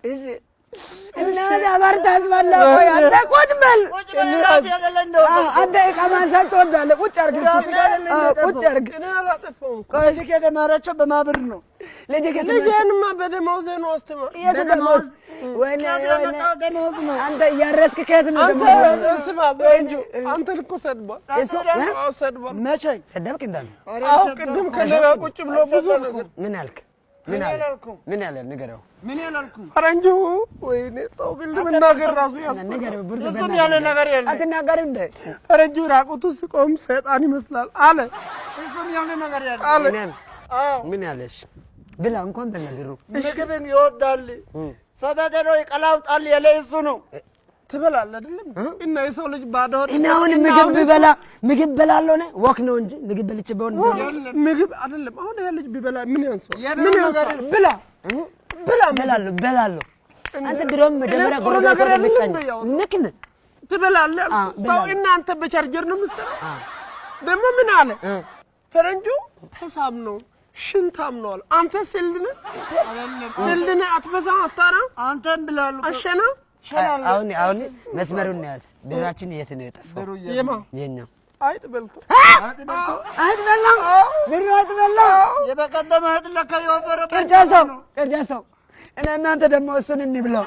እሺ እናቴ አባር ታስበላ። ቆይ አንተ ቁጭ በል። አንተ ዕቃ ማንሳት ትወዳለህ። ቁጭ አድርግ፣ ቁጭ አድርግ። ልጅህ የተማረችው በማብር ነው። ልጄንማ በደመወዜ ነው አስተማር። የቱ ደመወዝ? ወይኔ አንተ እያረስክ ከየት ነው ደመወዝ? ስማ በእንጂ አንተን እኮ ሰድቧል። ሰድቧል። መቼ ሰደብክ? እንዳለ አዎ፣ ቅድም ከሌባ ቁጭ ብሎ ብዙ ነገር ምን አልክ? ምን አለ? ምን አለ? ንገረው። ምን ያላልኩም ፈረንጁ። ወይኔ ተው ግን መናገር ራሱ ንገረው። ብርቱ እሱም ያለ ነገር የለም። አትናገርም እንደ ፈረንጁ ራቁቱ ሲቆም ሰይጣን ይመስላል አለ። እሱም ያለ ነገር የለም አለ። ምን ያለሽ ብላ እንኳን በላ ብሩ ምግብም ይወዳል። ሰበደ ነው ይቀላውጣል ያለ እሱ ነው። ትበላለህ አይደለም? እና የሰው ልጅ ባዶ ሆድ እና አሁን ምግብ ብበላ ምግብ በላለሁ ነው walk ነው እንጂ ምግብ በልቼ በሆን ምግብ አይደለም። አሁን ይሄ ልጅ ቢበላ ምን ያንሰዋል? ምን ያንሰዋል? ብላ ብላ በላለሁ በላለሁ። አንተ ድሮም መጀመሪያ ጥሩ ነገር አይደለም ንክን ትበላለህ ሰው። እናንተ በቻርጀር ነው የምትሰራው። ደግሞ ምን አለ ፈረንጁ? ፈሳም ነው ሽንታም ነው አለ። አንተ ስልድ ነህ ስልድ ነህ፣ አትበዛም፣ አታራም። አንተም ብላለሁ አሸና አሁን አሁን መስመሩን ያዝ። ብራችን የት ነው የጠፋው? የማ የኛው አይጥ በልቶ አይጥ በላው፣ ብሩ አይጥ በላው። የበቀደመ አይጥ ለካ የወፈረበት ቅርጫ ሰው ቅርጫ ሰው። እና እናንተ ደግሞ እሱን እንብላው።